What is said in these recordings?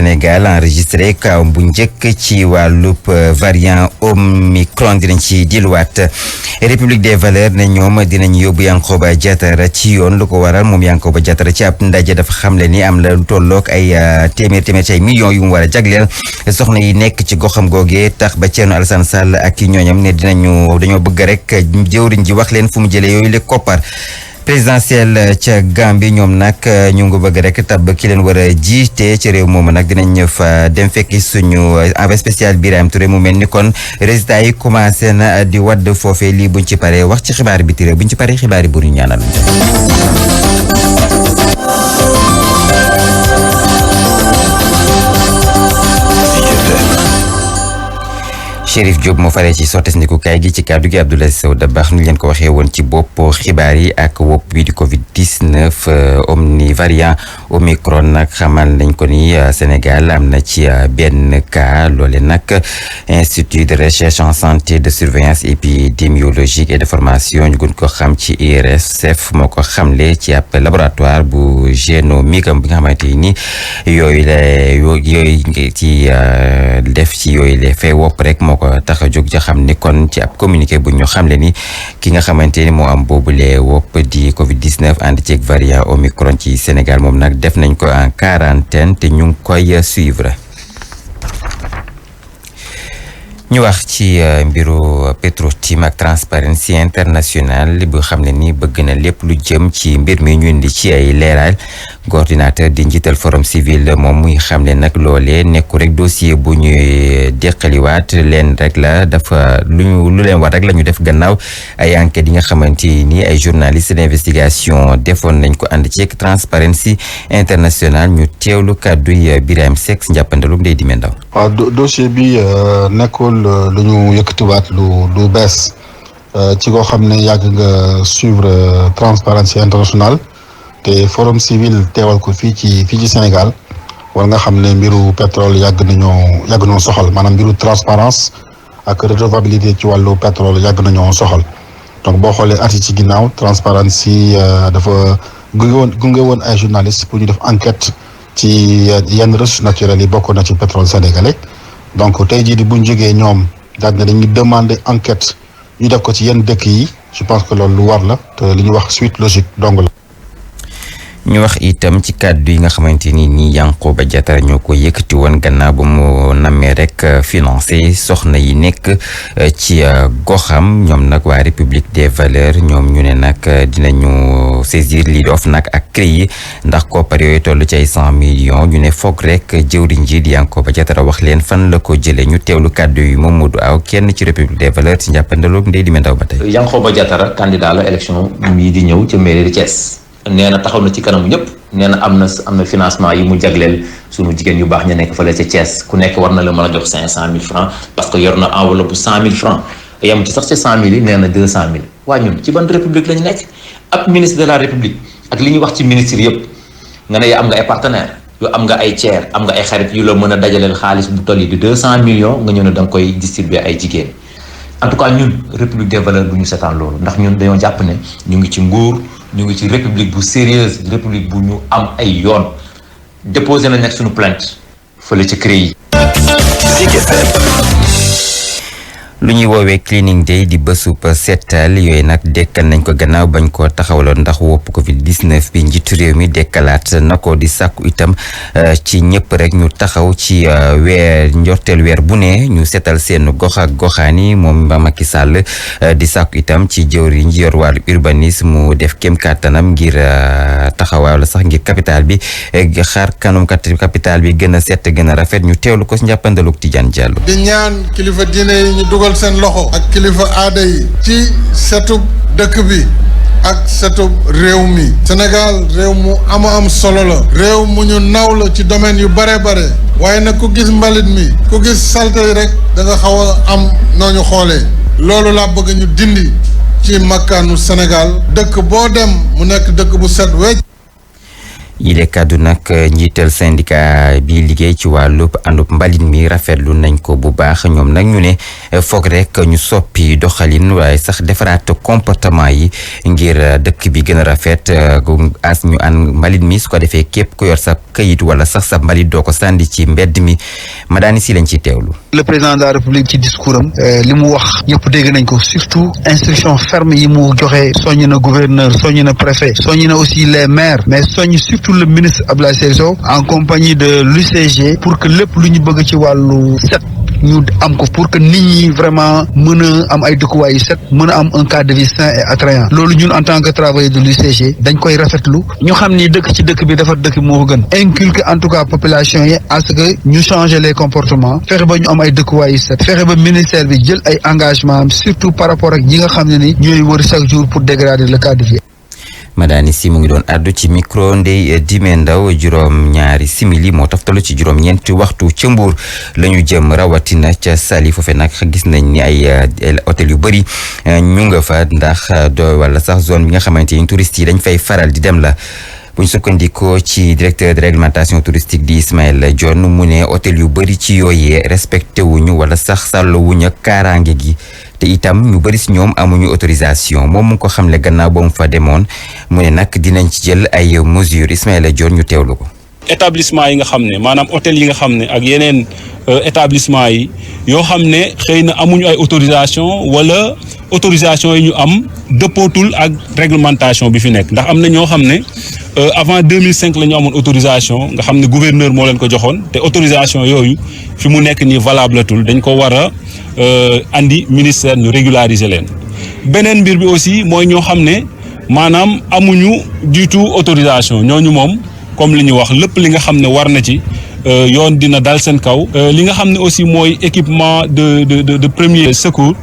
Sénégal enregistré kaw bu njëkk ci wàllub variant Omicron dinañ ci dilluwaat République des valeurs ne ñoom dinañ yóbbu Yankhoba Diattara ci yoon lu ko waral moom Yankhoba Diattara ci ab ndaje dafa xamle ni am la lu tolloog ay téeméer ci ay millions yu mu war a jagleel soxna yi nekk ci goxam googee tax ba Thierno Alassane Sall ak i ñooñam ne dañoo bëgg rek jëwriñ ji wax leen fu mu jëlee yooyu le koppar présidentielle ca Gambie ñoom nag ñu ngi bëgg rek tabb ki leen war a jiite ci réew moomu nag dinañ fa dem fekki suñu envoyé spécial Birame Touré mu mel ni kon résultat yi commencé na di wadd foofee lii buñ ci paree wax ci xibaar bi réew buñ ci paree xibaar yi bu ñu ñaanal. Chérif Diop moo faree ci sottes ndikukaay gi ci kàddu gi Abdoulaye Sow Dabakh nu leen ko waxee woon ci bopp xibaar yi ak wopp bi di Covid-19 omni variant Omicron nag xamal nañ ko ni Sénégal am na ci benn cas loole nag Institut de recherche en santé de surveillance épidémiologique et de formation ñu gën ko xam ci IRSF moo ko xamle ci ab laboratoire bu génomique bi nga xamante ni yooyu ci def ci yooyu le fee wopp rek moo ko tax a jóg ja xam ni kon ci ab communiqué bu ñu xamle ni ki nga xamante ni moo am boobule wopp di Covid-19 ànd ceeg variant Omicron ci Sénégal moom nag def nañ ko en quarantaine te ñu ngi koy suivre. ñu wax ci mbiru Petro-Tim ak Transparency International bu xam ne ni bëgg na lépp lu jëm ci mbir mi ñu indi ci ay leeral coordinateur di njiital forum civil moom muy xam ne nag loolee nekku rek dossier bu ñuy deqaliwaat leen rek la dafa lu leen war rek la ñu def gannaaw ay enquêtes yi nga xamante ni ay journalistes d'investigation defoon nañ ko ànd ci Transparency International ñu teewlu kàddu yi Birame Seck njàppandalum day dimee ndaw. waaw dossier bi nekkul lu ñu yëkkatiwaat lu bees ci koo xam ne yàgg nga suivre Transparency International te forum civil teewal ko fii ci Sénégal war nga xam ne mbiru pétrole yàgg nañoo soxal maanaam mbiru transparence ak redevabilité ci wàllu pétrole yàgg nañoo soxal donc boo xoolee at yi ci ginnaaw Transparency dafa gunge woon ay journalistes pour ñu def enquête ci yenn ressources naturelles yi bokk na ci pétrole sénégalais donc tey jii di buñ jógee ñoom daal ne dañuy demander enquête ñu def ko ci yenn dëkk yi je pense que loolu lu war la te li ñuy wax suite logique dong la. ñu wax itam ci kàddu yi nga xamante ni nii Yankhoba Diattara ñoo ko yëkkati woon gannaaw ba mu nammee rek financé soxna yi nekk ci goxam ñoom nag waa République des valeurs ñoom ñu ne nag dinañu saisir lii di OFNAC ak CREI ndax koppar yooyu toll ci ay 100 millions ñu ne foog rek jëwriñ ji di Yankhoba Diattara wax leen fan la ko jëlee ñu teewlu kàddu yi Mamadou Aw kenn ci République des valeurs ci njàppandaloog ndey di me ndaw ba tey. Yankhoba Diattara candidat la élection yi di ñëw ca mairie de Thiès. nee na taxaw na ci kanamu ñëpp nee na am na financement yi mu jagleel sunu jigéen yu baax ñu nekk fële ca Thiès ku nekk war na la mën a jox 500 000 francs parce que yor na enveloppe bu 100 000 francs yem ci sax ci 100 000 yi nee na 200 000 waa ñun ci ban république la ñu nekk ab ministre de la république ak li ñuy wax ci ministre yëpp nga ne am nga ay partenaires yu am nga ay tiers am nga ay xarit yu la mën a dajaleel xaalis bu toll yi di 200 millions nga ñëw ne da nga koy distribuer ay jigéen en tout cas ñun république des valeurs bu ñu seetaan loolu ndax ñun dañoo jàpp ne ñu ngi ci nguur ñu ngi ci république bu sérieuse république bu ñu am ay yoon déposé nañ nag suñu plainte fële ci CREI. lu ñuy woowee cleaning day di bésub seetal yooyu nag dekkal nañ ko gannaaw bañ ko taxawaloon ndax wopp Covid-19 bi njiitu réew mi dekkalaat na ko di sàkku itam ci ñëpp rek ñu taxaw ci njorteel weer bu ne ñu seetal seen gox ak goxaan yi moom Macky Sall di sàkku itam ci jëwriñ ji yor wàllu urbanisme mu def kem kàttanam ngir taxawaay la sax ngir capital bi xaar kanum capital bi gën a set gën a rafet ñu teewlu ko si njàppandalug Tidiane Diallo. di ñaan kilifa diine yi ñu dugal seen loxo ak kilifa aada yi ci setub dëkk bi ak setub réew mi Sénégal réew mu am solo la réew mu ñu naw la ci domaine yu bare waaye nag ku gis mbalit mi ku gis salte yi rek da nga xaw a am noo ñu xoolee loolu laa bëgg ñu dindi ci makkaanu Sénégal dëkk boo dem mu nekk dëkk bu set wecc. yile kàddu nag njiital syndicat bi liggéey ci wàllub àndub mbalit mi rafetlu nañ ko bu baax ñoom nag ñu ne foog rek ñu soppi doxalin waaye sax defaraat comportement yi ngir dëkk bi gën a rafet as ñu ànd mbalit mi su ko defee képp ku yor sa këyit wala sax sa mbalit doo ko sànni ci mbedd mi ma daani si lañ ci teewlu. Le président de la République ci discours am li mu wax ñëpp dégg nañ ko surtout instruction ferme yi mu joxe soññ na gouverneur soññ na préfet soññ na aussi les maires mais soññ surtout le ministre Abdoulaye Seydou Sow en compagnie de l'UCG pour que lépp lu ñu bëgg ci wàllu set ñu am ko pour que nit ñi vraiment mën a am ay dëkkuwaay yu set mën a am un cadre de vie sain et attrayant loolu ñun en tant que travailleur de l'UCG dañ koy rafetlu ñu xam ni dëkk ci dëkk bi defar dëkk moo ko gën inculquer en tout cas population yi à ce que ñu changer les comportements fexe ba ñu am ay dëkkuwaay yu set fexe ba ministère bi jël ay engagement surtout par rapport ak ñi nga xam ne ni ñooy wër chaque jour pour dégrader le cadre de vie. Madani si mu ngi doon àddu ci micro Ndeye Dime Ndaw juróom-ñaari simili moo toftalu ci juróom-ñeenti waxtu ca Mbuur la ñu jëm rawatina ca Saly foofe nag gis nañ ni ay hôtel yu bëri ñu nga fa ndax wala sax zone bi nga xamante ni touristes yi dañ fay faral di dem la. bu ñu sukkandikoo ci directeur de réglementation touristique di Ismaël Dione mu ne hôtel yu bëri ci yooyee respecté wuñu wala sax sàllo wuñu ak kaaraange gi te itam ñu bëri si ñoom amuñu autorisation moom mu ko xamle gannaaw ba mu fa demoon mu ne nag dinañ ci jël ay mesures Ismaël Dione ñu teewlu ko. établissement yi nga xam ne maanaam hôtel yi nga xam ne ak yeneen établissement yi yoo xam ne xëy na amuñu ay autorisation wala autorisation yi ñu am dëppootul ak réglementation bi fi nekk ndax am na ñoo xam ne avant 2005 la ñu amoon autorisation nga xam ne gouverneur moo leen ko joxoon te autorisation yooyu fi mu nekk nii valable tul dañ ko war a andi ministère ñu régulariser leen. beneen mbir bi aussi mooy ñoo xam ne maanaam amuñu du tout autorisation ñooñu moom comme li ñu wax lépp li nga xam ne war na ci yoon dina dal seen kaw. li nga xam ne aussi mooy équipement de premier secours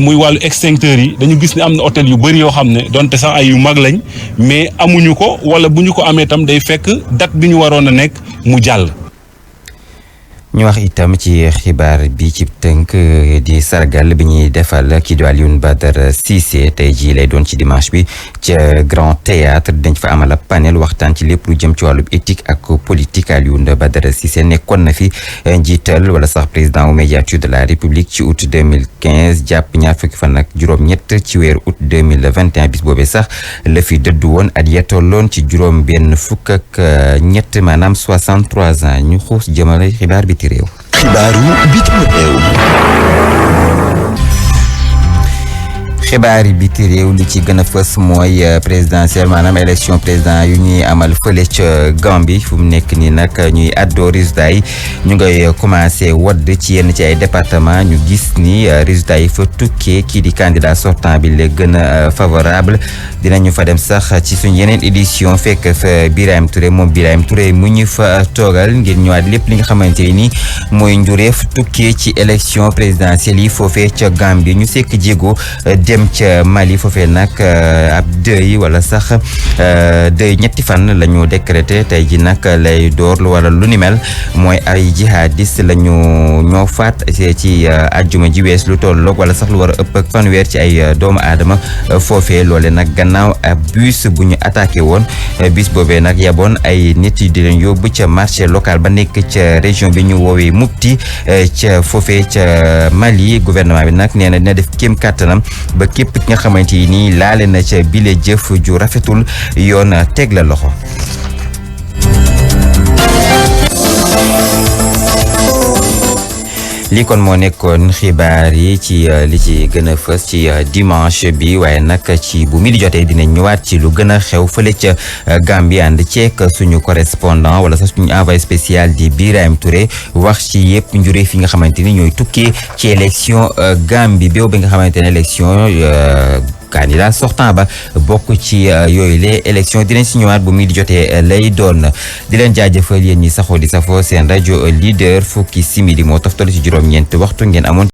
muy wàllu extincteurs yi dañu gis ne am na hôtel yu bëri yoo xam ne donte sax ay yu mag lañ mais amuñu ko wala bu ñu ko amee tam day fekk date bi ñu waroon a nekk mu jàll. ñu wax itam ci xibaar bi ci tënk di sargal bi ñuy defal kii di Alioune Badara Cissé tey jii lay doon ci dimanche bi ca Grand Théâtre dañ fa amal ab panel waxtaan ci lépp lu jëm ci wàllu éthique ak politique. Alioune Badara Cissé nekkoon na fi njiital wala sax président au médiature de la République ci août 2015 jàpp ñaar fukki fan ak juróom-ñett ci weeru août 2021 bis boobee sax la fi dëddu woon at ya tolloon ci juróom benn fukk ak ñett maanaam 63 ans ñu xuus jëmale xibaar bi ci réew. xibaaru bitim réew. xibaar yi biti réew li ci gën a fës mooy présidentielle maanaam élection président yu ñuy amal fële ca Gambie fu mu nekk nii nag ñuy àddoo résultats yi ñu ngay commencé wadd ci yenn ci ay département ñu gis ni résultats yi fa tukkee kii di candidat sortant bi la gën a favorable dinañu fa dem sax ci suñ yeneen édition fekk fa Birahim Touré moom Birahim Touré mu ñu fa toogal ngir ñëwaat lépp li nga xamante ni mooy njureef tukkee ci élection présidentielle yi foofee ca Gambie ñu sekk jéego dem ca Mali foofee nag ab deuil wala sax deuil ñetti fan la ñu décrété tey ji nag lay door lu wala lu ni mel mooy ay jihadiste la ñu ñoo faat ci àjjuma ji wees lu tolloog wala sax lu war a ëpp ak fanweer ci ay doomu aadama foofee loole nag gannaaw ab bus bu ñu attaqué woon bus boobee nag yaboon ay nit yi di leen yóbbu ca marché local ba nekk ca région bi ñu woowee Mopti ca foofee ca Mali gouvernement bi nag nee na dina def kéem kàttanam ba képp ki nga xamante ni laale na ca bile jëf ju rafetul yoon teg la loxo. lii kon moo nekkoon xibaar yi ci li ci gën a fës ci dimanche bi waaye nag ci bu mi di jotee dinañ ñëwaat ci lu gën a xew fële ca Gambie ànd ceek suñu correspondant wala sax suñu envoyé spécial di Birahim Touré wax ci yëpp njuree fi nga xamante ni ñooy tukkee ci élection Gambie bi nga xamante ne élection candidat sortant ba bokk ci yooyu les élections dinañ si ñëwaat bu muy di jotee lay doon di leen jaajëfal yéen ñi saxoo di safoo seen rajo leader fukki simili moo toftal ci juróom-ñeent waxtu ngeen amoon